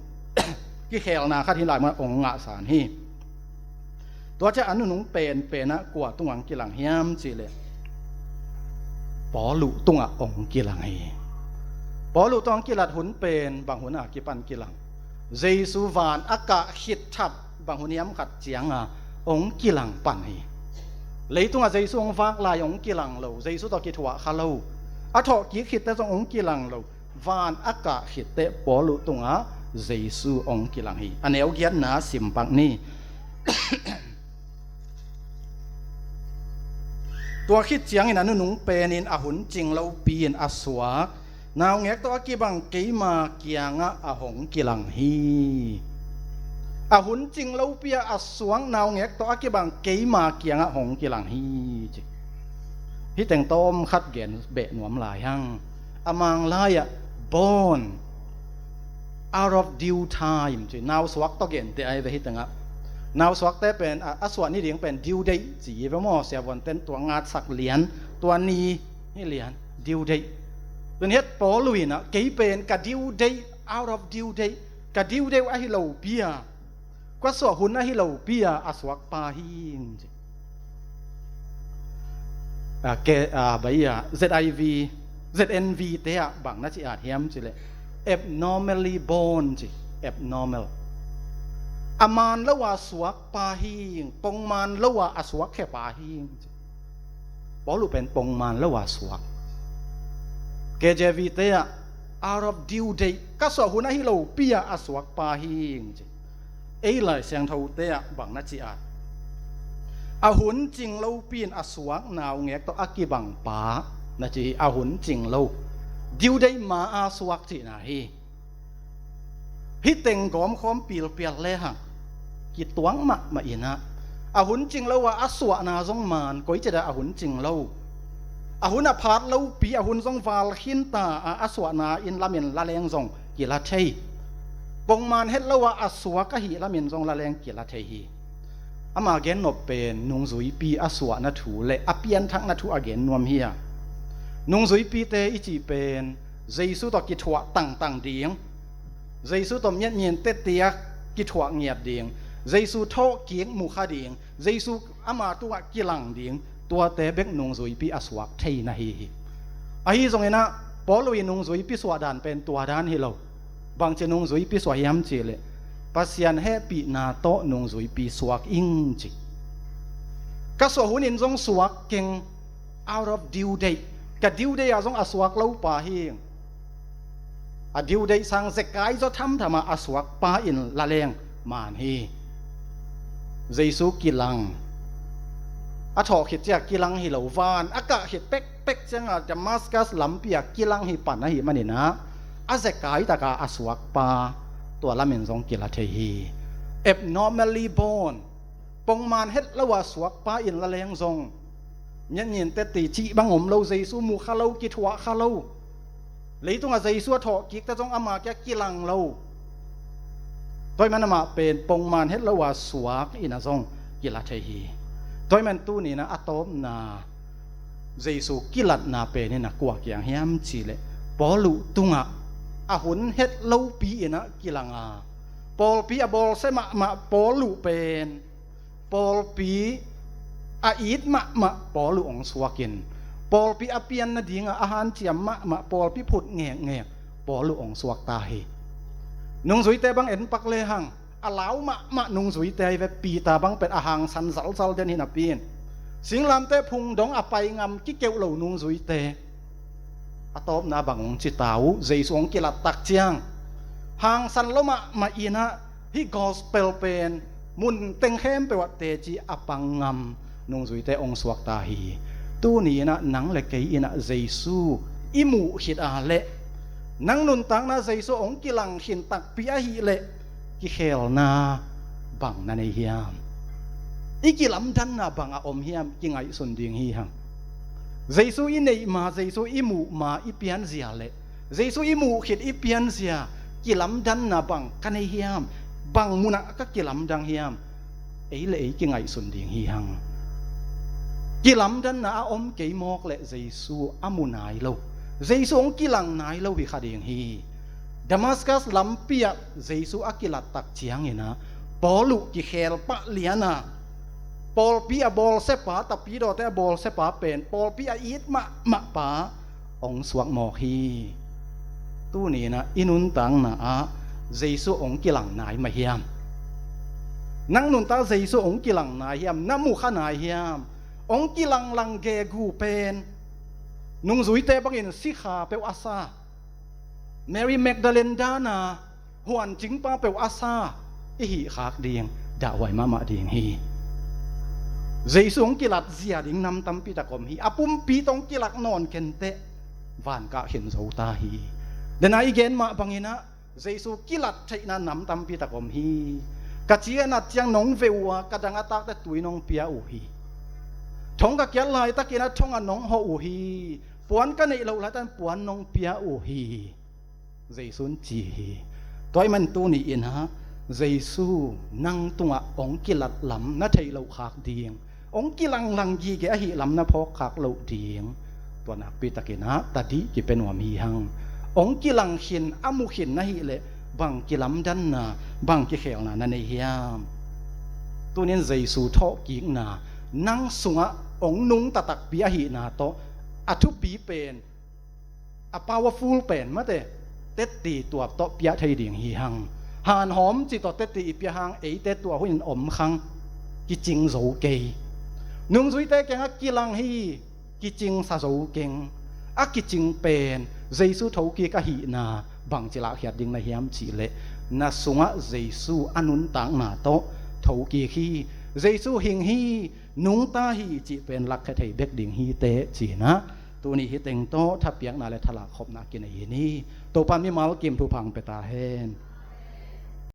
kikhelna khat hi lai mun hong ngah san hi. Tua ciah a nunung penpen ah kua tungah hong kilang hiam cihleh, Paulu tungah hong kilang hi. Paulu tungah hong kilat hun pen bang hun a kipan kilang? Jesu van a kah khit thap bang hun hiam khat cianga hong kilang pan hi. Leitungah Jesu hong vak lai hong kilang lo, Jesu tawh kithuah kha lo, a thawhkik khitte zong hong kilang lo. Van a kah khitteh Paulu tungah Jesu hong kilang hi. A neu giatna simpak ni. Tua khit ciangin a nunung penin a hun cing lopi in a suak naungek tawh a kibang keima kiangah a hong kilang hi. A hun cing lopi ah a suak naungek tawh a kibang keima kiangah hong kilang hi ci. Hih teng tawm khat gen beh nuam lai hang. A Mang lai-ah born out of due time ci, nausuak tawh gente ai ve hih tengah. Nausuakte pen a, a suah ni ding pen due date ci hi ve maw, siavuanten tua ngatsak lian, tua ni hi lian, due date. Tun hiat Paulu in ah kei pen ka due date, out of due date, ka due date ahi lopi a, kua suah hun ahi lopi a a suakpa hi ci. A, ke, a, bai a, Z I V, Z N V te ah bang na ci at hiam cihleh, abnormally born ci, abnormal. A man lo a suakpa hi, pongman lo a a suak khepa hi ci. Paulu pen pongman lo a suak. K J V te ah out of due date, ka suah hun ahi lopi a a suakpa hi ci. Ei Lai Siangthote ah bang na ci at? A hun cing lopi in a suak naungek tawh a kibangpa na ci hi. A hun cing lo, due date ma a suak cihna hi. Hih teng gawmkhawm pilpial lehang kituak mahmah in ah, a hun cing lo a a suahna zong man, koici dah a hun cing lo? A hun a phat lopi, a hun zong val khinta a a suahna in lamin laleng zong kila thei. Pongman het lo a a suak ahih lamin zong laleng kila thei hi. Ama gennop pen nungzuipi a suahna thu le a pianthakna thu a gen nuam hi a. Nungzuipite i cih pen Jesu tawh kithuah tangtang ding, Jesu tawh miatmian tete a kithuah ngiat ding, Jesu thawhkik mukha ding, Jesu ama tungah kilang ding, tuate bek nungzuipi a suak thei na hi hi. Ahi zongin ah Paul in nungzuipi suah dan pen tua dan hi lo. Bangci nungzuipi suah hiam cihleh, Pasian hehpihna tawh nungzuipi suak ing ci. Ka suah hunin zong suak keng, out of due date. Ka due date ah zong a suak lo pa hi. A due date sang zekai zaw thamtham ah a suak pa in la leng man hi. Jesu kilang, a thawh khit ciang kilang hi lo, van a kah khit pekpek ciangah Damascus lampi ah kilang hi pan ahih maninah, a zekai taka a suak pa tua lamin zong kila thei hi. Abnormally born, pongman het lo a suak pa in la leng zong, nyan nyin teti cih bang om lo, Jesu mu kha lo, kithuah kha lo. Leitungah Jesu a thawh kik ta zong ama kia kilang lo. Tua ahih man amah pen pongman het lo a suak in a zong kila thei hi. Tua ahih man tuninah a tawpna Jesu kilatna pen in a kua kiang hiam cihleh, Paul uh tungah a hun het lopi inah kilang a, pawlpi a bawlsia mahmah Paul uh pen, pawlpi a it mahmah Paul uh hong suakin, pawlpi a pian nadingah a hanciam mahmah, pawlpi phut ngekngek Paul uh hong suak ta hi. Nungzuite bang en pak lehang, a lau mahmah nungzuite hi ve. Peter bang pen a hangsan zalzal den hi napi in, singlamteh phung dong a pai ngam kikeuh lo nungzuite. A tawpna bang hong ci ta uh, Jesu hong kilat tak ciang, hangsan lo mahmah inah hih gospel pen mun teng khempeuh ah teci a pang ngam nungzuite hong suak ta hi. Tuni inah nang le kei inah Jesu i muh khit a leh, nang nuntakna Jesu hong kilang khin takpi ahih leh, kikhelna bang na nei hiam? I kilamdanna bang a om hiam? Kingaihsun ding hi hang. Jesu i neih ma, Jesu i muh ma, i pianzia leh, Jesu i muh khit i pianzia, kilamdanna bang ka nei hiam? Bang munah ka kilamdang hiam? Ei le ei kingaihsun ding hi hang. Kilamdanna a om kei mawk leh Jesu a mu nai lo, Jesu hong kilang nai lo hi kha ding hi. Damascus lampi ah Jesu a kilat tak cianginah Paul uh kikhel pah liana, pawlpi a bawlsiapa, tapidawte a bawlsiapa pen pawlpi a it mahmah pa hong suak mawk hi. Tuni inah i nuntakna ah Jesu hong kilang nai mah hiam? Nang nuntak Jesu hong kilang nai hiam? Na mu kha nai hiam? Hong kilanglang gegu pen nungzuite bangin sikha peuh a sa, Mary Magdalene dana huancingpa peuh a sa i hih khak ding dahhuai mahmah ding hi. Jesu hong kilat zia ding nam tampi tak om hi. A pumpi tawh hong kilak nawn kenteh, van kah khin zo ta hi. Dena i gen mah banginah Jesu kilat theihna nam tampi tak om hi. Ka ci a nat ciang nong ve uh a, ka dang a takte tui nong pia uh hi. Thong ka kiat laitakinah thong a nong hawh uh hi. Puan ka neih loh laitakin puan nong pia uh hi. Jesu in ci hi. Tua ahih man tuni inah Jesu nang tungah hong kilat lam na theih loh khak ding, hong kilanglang gige ahih lam na phawk khak loh ding, tua nakpi takinah tadih kipia nuam hi hang. Hong kilang khin, a mu khin na hih leh bang kilamdanna, bang kikhelna na nei hiam? Tunin Jesu thawhkikna nang sungah hong nungta takpi ahihna tawh a thupi pen, a powerful pen mate, tetti tuap tawh piah thei ding hi hang. Hanhawm ci tawh tetti i pia hang, eite tua hunin om khang, kicing zo kei. Nungzuite kiangah kilang hi, kicingsa zo keng. A kicing pen Jesu thokik ahihna bangci lahkhiat ding na hiam cihleh, na sungah Jesu a nuntakna tawh thokik hi. Jesu hing hi, nungta hi cih pen lakkhia thei bek ding hi teh cinah, tuni hi teng tawh thapiakna le thalak khopna kinei hi ni. Topa mimal kim thupha hong pia ta hen.